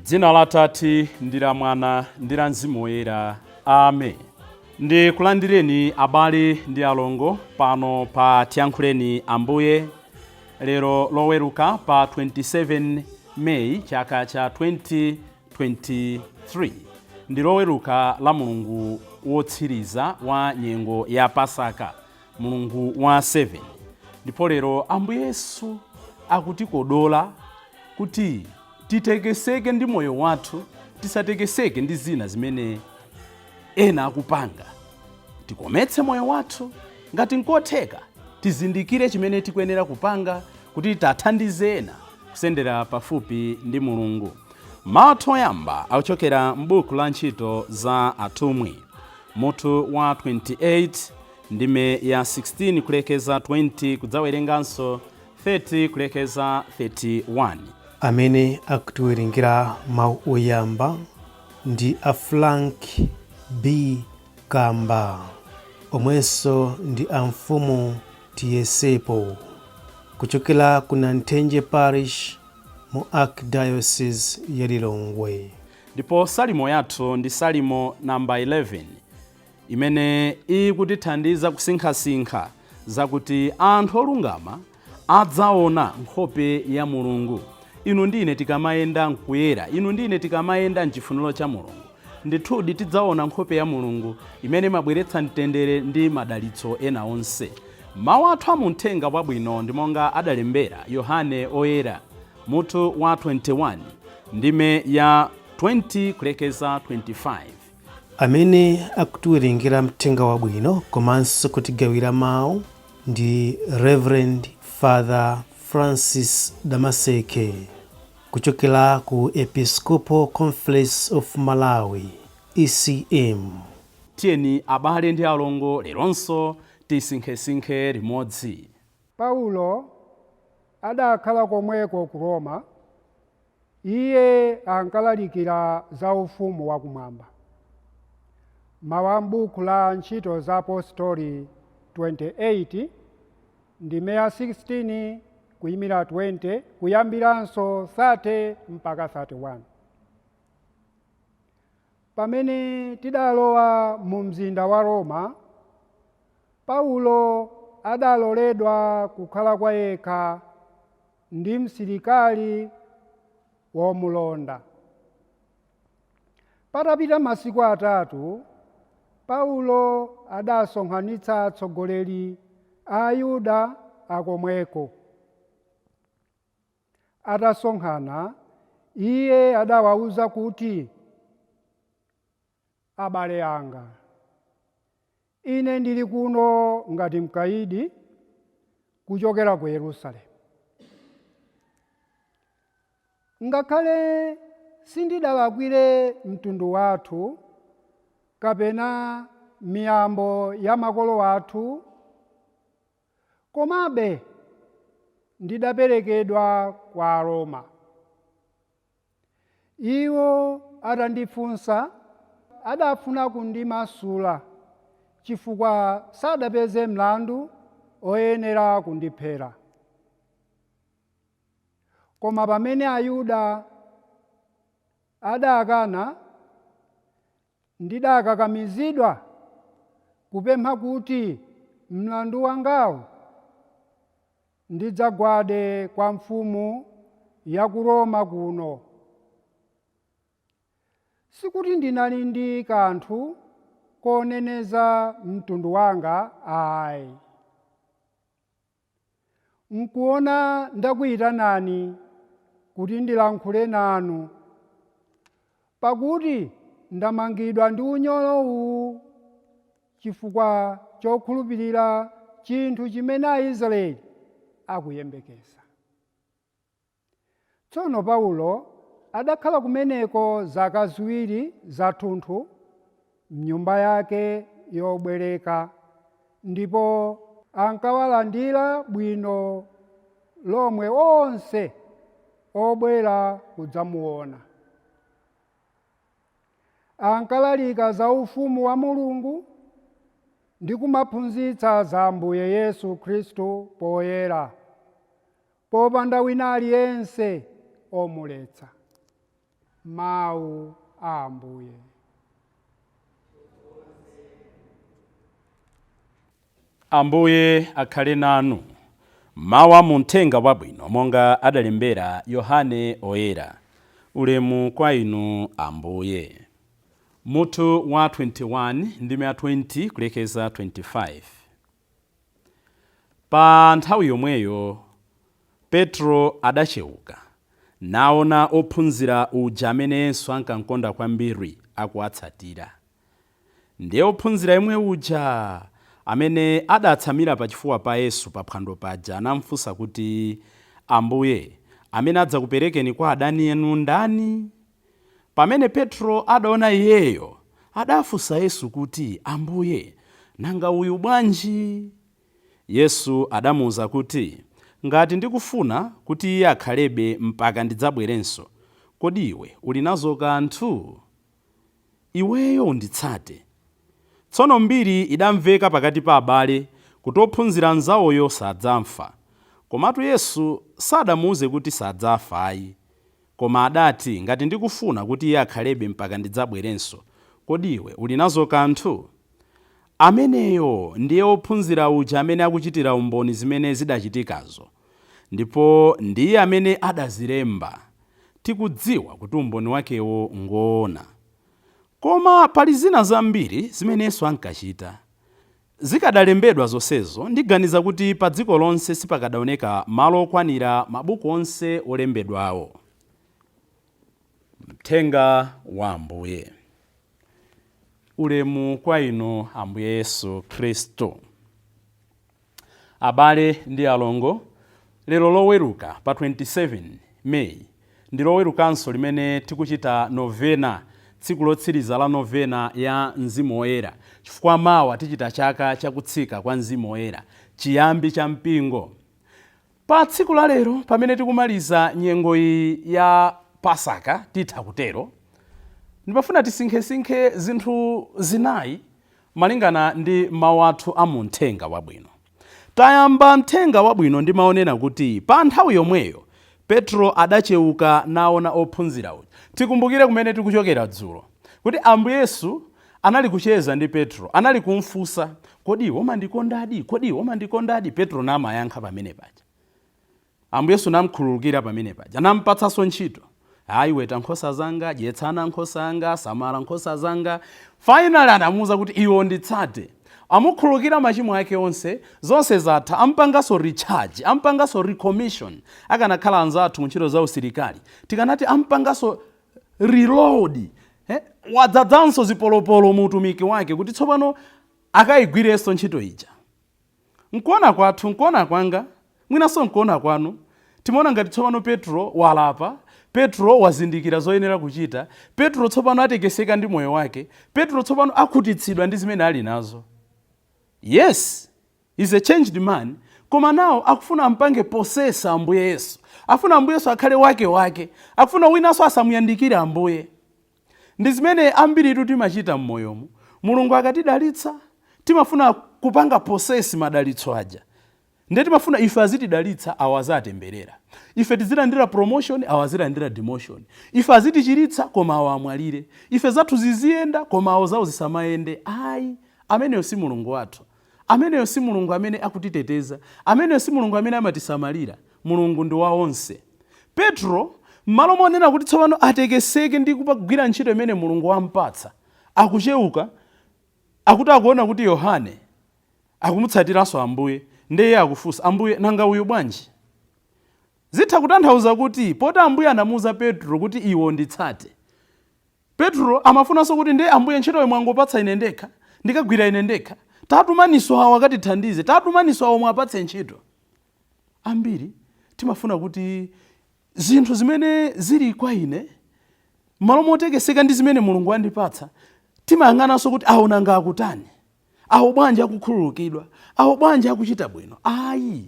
Dzina la Tate ndi la Mwana ndi la Mzimu Woyera, amen. Ndikulandireni abale ndi alongo pano pa Tiyankhuleni Ambuye lero Loweruka pa 27 May chaka cha 2023. Ndi Loweruka la mulungu wotsiriza wa nyengo ya Pasaka, mulungu wa 7. Ndipo lero Ambuye Yesu akutikodola kuti titekeseke ndi moyo wathu, tisatekeseke ndi zina zimene ena akupanga. Tikometse moyo wathu, ngati nkotheka tizindikire chimene tikuyenera kupanga kuti tathandize ena kusendera pafupi ndi Mulungu. Mawu oyamba akuchokera m'buku la Ntchito za Atumwi, mutu wa 28, ndime ya 16 kulekeza 20, kudzawerenganso 30 kulekeza 31. Amene akutiwerengera mawu oyamba ndi a Frank B Kamba, omwenso ndi a mfumu Tiyesepo, kuchokera ku Nanthenje Parish mu Archdiocese ya Lilongwe. Ndipo salimo yathu ndi salimo namba 11, imene ikutithandiza kusinkhasinkha zakuti anthu olungama adzaona nkhope ya Mulungu. Inu ndi ine tikamayenda mkuyera, inu ndi ine tikamayenda mchifuniro cha Mulungu, ndithudi tidzaona nkhope ya Mulungu imene imabweretsa mtendere ndi madalitso ena onse. Mawu athu amuthenga wabwino ndi monga adalembera Yohane Oyera, mutu wa 21, ndime ya 20 kulekeza 25. Amene akutiwerengera mthenga wabwino komanso kutigawira mawu ndi Reverend Father Francis Damaseke, kuchokera ku Episcopal Conference of Malawi, ECM. Tiyeni abale ndi alongo, leronso tisinkhesinkhe limodzi. Paulo adakhala komweko ku Roma. Iye ankalalikira za ufumu wakumwamba. Mawu a m'buku la Ntchito za Apostoli 28, ndime ya 16 kuyimira 20, kuyambiranso 30 mpaka 31. Pamene tidalowa mu mzinda wa Roma, Paulo adaloledwa kukhala kwa yekha ndi msilikali womulonda. Patapita masiku 3, Paulo adasonkhanitsa atsogoleri a Ayuda akomweko. Atasonkhana, iye adawawuza kuti, "Abale anga, ine ndili kuno ngati mkaidi kuchokera ku Yerusalemu. Ngakhale sindidalakwire mtundu wathu kapena miyambo ya makolo athu, komabe ndidaperekedwa kwa Aroma. Iwo atandifunsa, adafuna kundimasula chifukwa sadapeze mlandu oyenera kundiphera. Koma pamene Ayuda adakana, ndidakakamizidwa kupempha kuti mlandu wangawu ndidzagwade kwa mfumu ya ku Roma kuno. Sikuti ndinali ndi kanthu koneneza mtundu wanga ayi. Nkuona ndakuyitanani kuti ndilankhule nanu, pakuti ndamangidwa ndi unyolo uwu chifukwa chokhulupirira chinthu chimene Aisraeli akuyembekeza." Tsono Paulo adakhala kumeneko zaka 2 zathunthu mnyumba yake yobwereka, ndipo ankawalandira bwino lomwe onse. obwera kudzamuona. Ankalalika za ufumu wa Mulungu ndi kumaphunzitsa za Ambuye Yesu Khristu poyera, popanda wina aliyense omuletsa. Mawu a Ambuye. Ambuye akhale nanu. Mawu a muthenga wabwino monga adalembera Yohane Oyera. Ulemu kwa inu Ambuye. Mutu wa 21 ndime ya 20 kulekeza 25. Pa nthawi yomweyo Petro adachewuka naona ophunzira uja amene Yesu ankamkonda kwambiri akuwatsatira. Ndiye ophunzira yemwe uja amene adatsamira pachifuwa pa Yesu paphwando paja anamfunsa kuti, Ambuye, amene adzakuperekeni kwa adani enu ndani? Pamene Petro adaona iyeyo, adafunsa Yesu kuti, Ambuye, nanga uyu bwanji? Yesu adamuwuza kuti, Ngati ndikufuna kuti iye akhalebe mpaka ndidzabwerenso, kodi iwe uli nazo kanthu? Iweyo unditsate. Tsono mbiri idamveka pakati pa abale kuti ophunzira anzawoyo sadzafa. Komatu Yesu sadamuwuze kuti sadzafa ayi. Koma adati, Ngati ndikufuna kuti iye akhalebe mpaka ndidzabwerenso, kodi iwe uli nazo kanthu? Ameneyo ndiye wophunzira uja amene akuchitira umboni zimene zidachitikazo, ndipo ndiye amene adazilemba. Tikudziwa kuti umboni wakewo ngwoona. Koma pali zina zambiri zimene Yesu ankachita. Zikadalembedwa zonsezo, ndiganiza kuti pa dziko lonse sipakadaoneka malo okwanira mabuku onse olembedwawo. Mthenga wa Ambuye. Ulemu kwa inu Ambuye Yesu Khristu. Abale ndi alongo, lero Loweruka pa 27 May ndi Lowerukanso limene tikuchita novena, tsiku lotsiriza la novena ya Mzimu Woyera, chifukwa mawa tichita chaka chakutsika kwa Mzimu Woyera, chiyambi cha mpingo. Pa tsiku la lero pamene tikumaliza nyengo iyi ya Pasaka, titha kutero, ndimafuna tisinkhesinkhe zinthu zinayi malingana ndi mawu athu a mu mthenga wabwino. Tayamba mthenga wabwino ndi mawu onena kuti pa nthawi yomweyo Petro adachewuka naona ophunzira uja. Tikumbukire kumene tikuchokera dzulo kuti Ambuye Yesu anali kucheza ndi Petro, anali kumfunsa, kodi iwe umandikondadi? Kodi iwe umandikondadi? Petro namayankha pamene paja. Ambuye Yesu namkhululukira pamene paja, nampatsanso ntchito. Ayi, weta nkhosa zanga, dyetsa ana nkhosa anga, samala nkhosa zanga. Finally anamuwuza kuti iwe unditsate. Amukhululukira machimo ake onse, zonse zatha, ampanganso recharge, ampanganso recommission. Akanakhala anzathu mu ntchito za usilikali, tikanati ampanganso reload. Wadzadzanso zipolopolo mu utumiki wake kuti tsopano akayigwirenso ntchito ija. Nkuona kwathu, nkuona kwanga, mwinanso nkuona kwanu, timaona ngati tsopano Petro walapa, Petro wazindikira zoyenera kuchita, Petro tsopano atekeseka ndi moyo wake, Petro tsopano akhutitsidwa ndi zimene ali nazo. Yes, he's a changed man, koma nawo akufuna ampange possess Ambuye Yesu. Afuna Ambuye Yesu akhale wake wake. Akufuna winanso asamuyandikire Ambuye. Ndi zimene ambiritu timachita m'moyomu. Mulungu akatidalitsa, timafuna kupanga possess madalitso aja. Ndiye timafuna ife azitidalitsa, awo azatemberera. Ife tizilandira promotion, awo azilandira demotion. Ife azitichiritsa, koma awo amwalire. Ife zathu ziziyenda, koma awo zawo zisamayende. Ayi, ameneyo si Mulungu wathu. Ameneyo si Mulungu amene akutiteteza. Ameneyo si Mulungu amene amatisamalira. Mulungu ndi wa onse. Petro, m'malo monena kuti tsopano atekeseke ndi kugwira ntchito imene Mulungu wampatsa, akuchewuka, akuti akuona kuti Yohane akumutsatiranso Ambuye, ndiye iye akufunsa, Ambuye, nanga uyu bwanji? Zitha kutanthauza kuti poti Ambuye anamuwuza Petro kuti iwe unditsate, Petro amafunanso kuti ndiye Ambuye ntchitoyo mwangopatsa ine ndekha, ndikagwira ine ndekha, tatumaninso awo akatithandize, tatumaninso awo mwapatse ntchito. Ambiri timafuna kuti zinthu zimene zili kwa ine, m'malo motekeseka ndi zimene Mulungu wandipatsa, timayang'ananso kuti awo nanga akutani, awo bwanji akukhululukidwa, awo bwanji akuchita bwino. Ayi,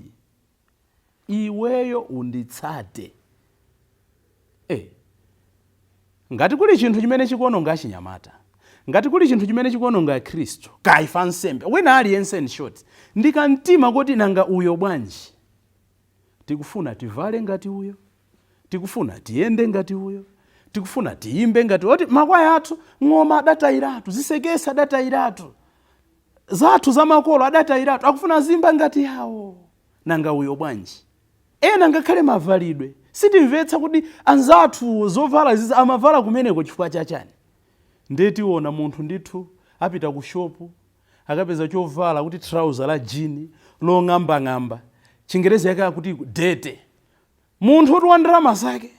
iweyo unditsate. Ngati kuli chinthu chimene chikuononga achinyamata, ngati kuli chinthu chimene chikuononga Khristu, kaifa nsembe wina aliyense, in short, ndi kamtima koti nanga uyo bwanji? Tikufuna tivale ngati uyo, tikufuna tiyende ngati uyo, tikufuna tiyimbe ngati oti makwaya athu ng'oma adatayiratu, zisekesa adatayiratu, zathu zamakolo adatayiratu, akufuna zimba ngati yawo. Nanga uyo bwanji? Ena ngakhale mavalidwe sitimvetsa kuti anzathu zovala zizi amavala kumeneko chifukwa chachani. Ndiye tiona munthu ndithu apita ku shopu, akapeza chovala kuti trouser la jean long'ambang'amba, Chingerezi yake akuti dirty. Munthu kuti wa ndalama zake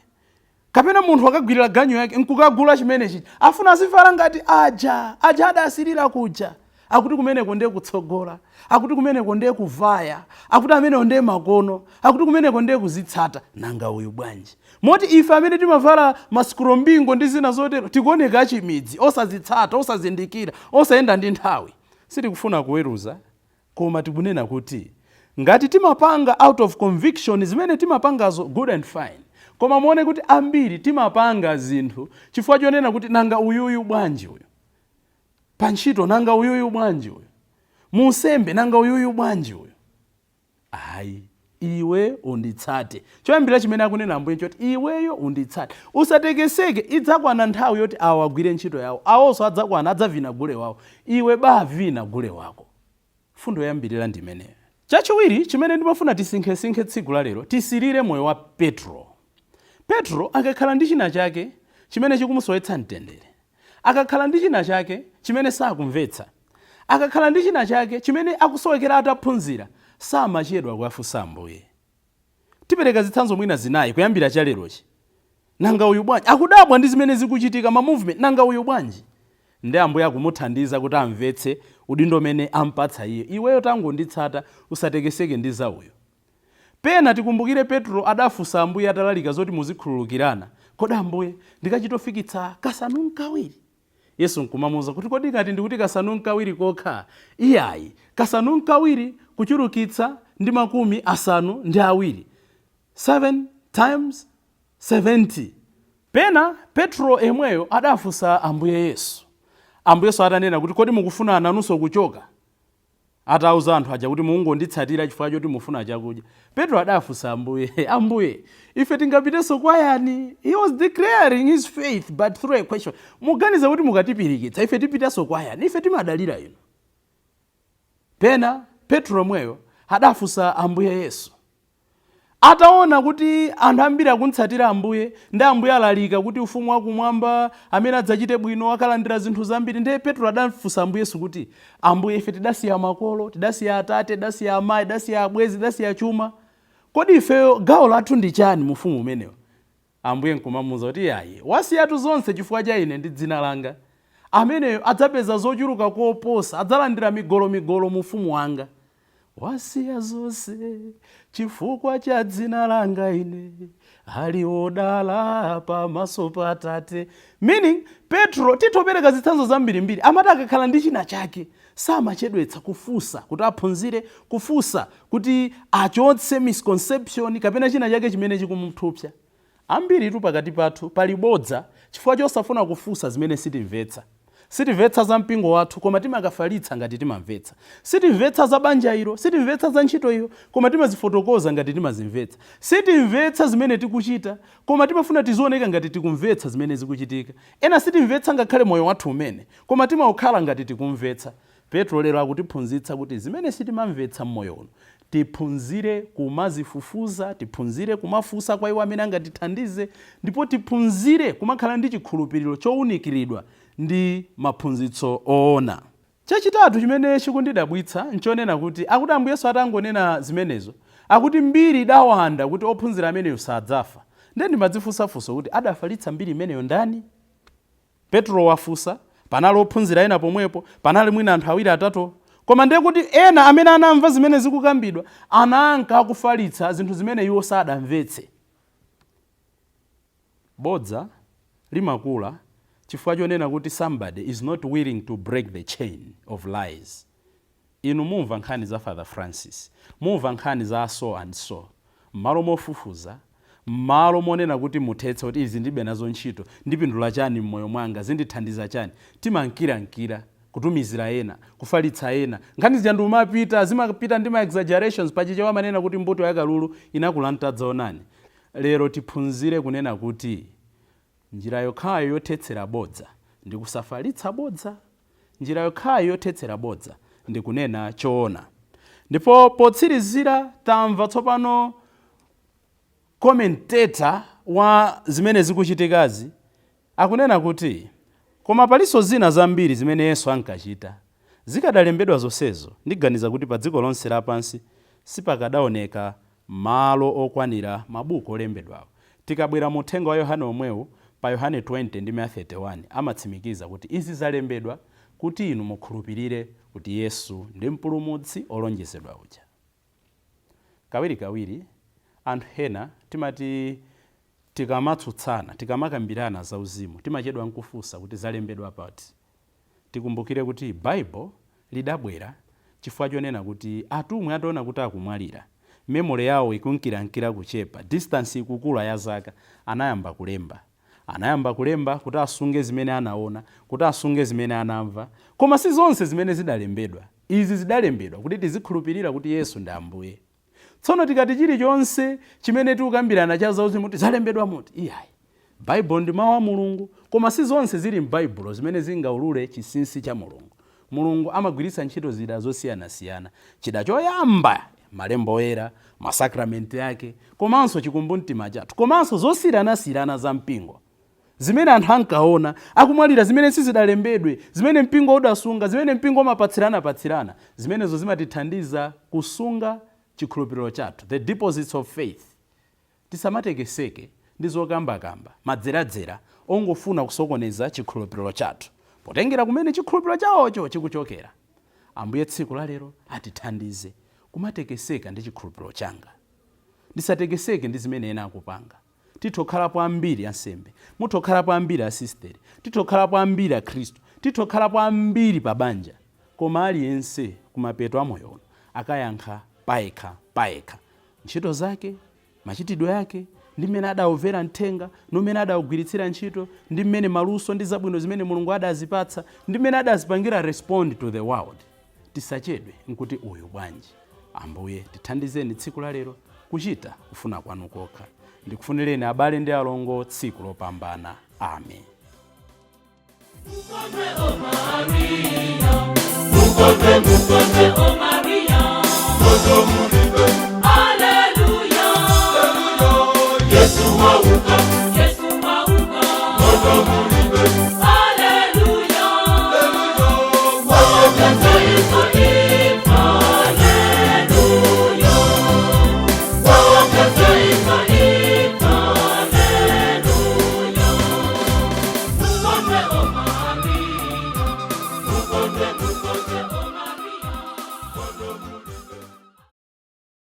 kapena munthu akagwirira ganyo yake nkukagula chimene chichi, afuna azivala ngati aja aja adasirira kuja. Akuti kumeneko ndiye kutsogola, akuti kumeneko ndiye kuvaya, akuti amenewo ndiye makono, akuti kumeneko ndiye kuzitsata. Nanga uyu bwanji? Moti ife amene timavala masikulombingo ndi zina zotero tikuoneka achimidzi, osazitsata, osazindikira, osayenda ndi nthawi. Sitikufuna kuweruza, koma tikunena kuti ngati timapanga out of conviction zimene timapangazo, good and fine. Koma muone kuti ambiri timapanga zinthu chifukwa chonena kuti nanga uyuyu bwanji uyu pa ntchito, nanga uyuyu bwanji uyu musembe, nanga uyuyu bwanji uyu. Ayi, iwe unditsate. Choyambira chimene akunena Ambuye choti iweyo unditsate, usatekeseke. Idzakwana nthawi yoti awo agwire ntchito yawo, awonso adzakwana adzavina gule wawo, iwe bavina gule wako. Fundo yoyambirira ndi imeneyo. Chachiwiri chimene ndimafuna tisinkhesinkhe tsiku la lero, tisirire moyo wa Petro. Petro akakhala ndi china chake chimene chikumusowetsa mtendere, akakhala ndi china chake chimene sakumvetsa, akakhala ndi china chake chimene akusowekera ataphunzira, samachedwa kuwafunsa Ambuye. Tipereka zitsanzo mwina zinayi kuyambira chalerochi. Nanga uyu bwanji? Akudabwa ndi zimene zikuchitika, ma movement. Nanga uyu bwanji? Ndi Ambuye akumuthandiza kuti amvetse udindo umene ampatsa iye. Iweyo tangonditsata, usatekeseke ndi za uyo. Pena tikumbukire Petro adafunsa Ambuye atalalika zoti muzikhululukirana, kodi Ambuye, ndikachitofikitsa kasanu nkawiri? Yesu nkumamuwuza kuti kodi ngati ndikuti kasanu nkawiri kokha? Iyayi, kasanu nkawiri kuchulukitsa ndi 70, 7 times 70. Pena Petro emweyo adafunsa Ambuye Yesu, Ambuye Yesu atanena kuti kodi mukufuna nanunso kuchoka, atauza anthu aja kuti mungonditsatira chifukwa choti mufuna chakudya, Petro adafunsa Ambuye, "Ambuye, ife tingapitenso kwa yani?" He was declaring his faith, but through a question. Muganiza kuti mukatipirikitsa, ife tipitenso kwa yani? Ife timadalira inu. Pena Petro mweyo adafunsa Ambuye Yesu ataona kuti anthu ambiri akuntsatira Ambuye, ndi Ambuye alalika kuti ufumu wakumwamba amene adzachite bwino akalandira zinthu zambiri. Ndiye Petro adafunsa Ambuye Yesu kuti, "Ambuye, ife tidasiya makolo, tidasiya atate, tidasiya amayi, tidasiya abwenzi, tidasiya chuma. Kodi ifeyo gawo lathu ndi chani mu ufumu umenewo?" Ambuye nkumamuwuza kuti, "Yayi, wasiyatu zonse chifukwa cha ine ndi dzina langa, ameneyo adzapeza zochuluka koposa, adzalandira migolomigolo mu ufumu wanga." Wasiya zonse chifukwa cha dzina langa ine ali wodala pamaso pa Atate. Meaning, Petro, titopereka zitsanzo zambirimbiri, amati akakhala ndi china chake samachedwetsa kufunsa kuti aphunzire, kufunsa kuti achotse misconception kapena china chake chimene chikumuthupsa. Ambiritu pakati pathu pali bodza chifukwa chosafuna kufunsa zimene sitimvetsa. Sitimvetsa za mpingo wathu, koma timakafalitsa ngati timamvetsa. Sitimvetsa za banja ilo, sitimvetsa za ntchito iyo, koma timazifotokoza ngati timazimvetsa. Sitimvetsa zimene tikuchita, koma timafuna tizioneka ngati tikumvetsa zimene zikuchitika. Ena sitimvetsa ngakhale moyo wathu umene, koma timaukhala ngati tikumvetsa. Petro lero akutiphunzitsa kuti zimene sitimamvetsa mmoyo uno, tiphunzire kumazifufuza, tiphunzire kumafunsa kwa iwo amene angatithandize, ndipo tiphunzire kumakhala ndi chikhulupiriro chowunikiridwa ndi maphunzitso oona. Chachitatu chimene chikundidabwitsa nchonena kuti akuti Ambuye Yesu atangonena zimenezo, akuti mbiri idawanda kuti ophunzira ameneyo sadzafa. Ndiye ndimadzifunsafunso kuti adafalitsa mbiri imeneyo ndani? Petro wafunsa, panali ophunzira ena pomwepo, panali mwina anthu awiri atatu, koma ndiye kuti ena amene anamva zimene zikukambidwa ananka akufalitsa zinthu zimene iwo sadamvetse. Bodza limakula chifukwa chonena kuti somebody is not willing to break the chain of lies. Inu mumva nkhani za Father Francis, mumva nkhani za so and so, m'malo mofufuza, M'malo monena kuti muthetse kuti izi ndilibe nazo ntchito, ndipindula chani m'moyo mwanga, zindithandiza chani, timankirankira kutumizira ena, kufalitsa ena. Nkhani zija ndiumapita zimapita ndi ma exaggerations. Pachichewa amanena kuti mbuto ya kalulu inakula ntadzaonani. Lero tiphunzire kunena kuti njira yokhayo yothetsera bodza ndi kusafalitsa bodza. Njira yokhayo yothetsera bodza ndi kunena choona. Ndipo potsirizira tamva tsopano commentator wa zimene zikuchitikazi akunena kuti koma palinso zina zambiri zimene Yesu ankachita. Zikadalembedwa zonsezo, ndiganiza kuti pa dziko lonse lapansi sipakadaoneka malo okwanira mabuku olembedwawo. Tikabwera mu uthenga wa Yohane omwewu pa Yohane 20 ndi 31, amatsimikiza kuti izi zalembedwa kuti inu mukhulupirire kuti Yesu ndi mpulumutsi olonjezedwa uja. Kawirikawiri anthu ena timati tikamatsutsana, tikamakambirana zauzimu, timachedwa nkufunsa kuti zalembedwa pati. Tikumbukire kuti Baibulo lidabwera chifukwa chonena kuti atumwi ataona kuti akumwalira, memory yawo ikunkirankira kuchepa, distance ikukula ya zaka, anayamba kulemba. Anayamba kulemba kuti asunge zimene anaona, kuti asunge zimene anamva. Koma si zonse zimene zidalembedwa. Izi zidalembedwa kuti tizikhulupirira kuti Yesu ndi Ambuye. Tsono tikati chilichonse chimene tikukambirana cha zauzimu kuti zalembedwa muti, iyayi, Baibulo ndi mawu a Mulungu, koma si zonse zili m'Baibulo zimene zingaulule chinsinsi cha Mulungu. Mulungu amagwiritsa ntchito zida zosiyanasiyana. Chida choyamba, malembo oyera, masakramenti ake, komanso chikumbumtima chathu, komanso zosiyanasiyana za mpingo zimene anthu ankaona akumwalira, zimene sizidalembedwe, zimene mpingo udasunga, zimene mpingo umapatsiranapatsirana. Zimenezo zimatithandiza kusunga chikhulupiriro chathu, the deposits of faith. Tisamatekeseke ndi zokambakamba madzeradzera ongofuna kusokoneza chikhulupiriro chathu, potengera kumene chikhulupiriro chawocho chikuchokera. Ambuye tsiku la lero atithandize kumatekeseka ndi chikhulupiriro changa, ndisatekeseke ndi zimene ena akupanga. Titokhalapo ambiri ansembe, mutokhalapo ambiri asisteri, titokhalapo ambiri akhristu, titokhalapo ambiri pa banja, koma aliyense kumapeto a moyo uno akayankha payekha payekha ntchito zake, machitidwe ake, ndi mmene adawumvera mthenga, ndi mmene adawugwiritsira ntchito, ndi mmene maluso ndi zabwino zimene Mulungu adazipatsa, ndi mmene adazipangira respond to the world. Tisachedwe nkuti uyu bwanji. Ambuye tithandizeni tsiku la lero kuchita kufuna kwanu kokha. Ndikufunireni abale ndi alongo tsiku lopambana. Amen. Mukondwe, mukondwe, o Maria. Haleluya. Yesu wauka. Yesu wauka. Haleluya.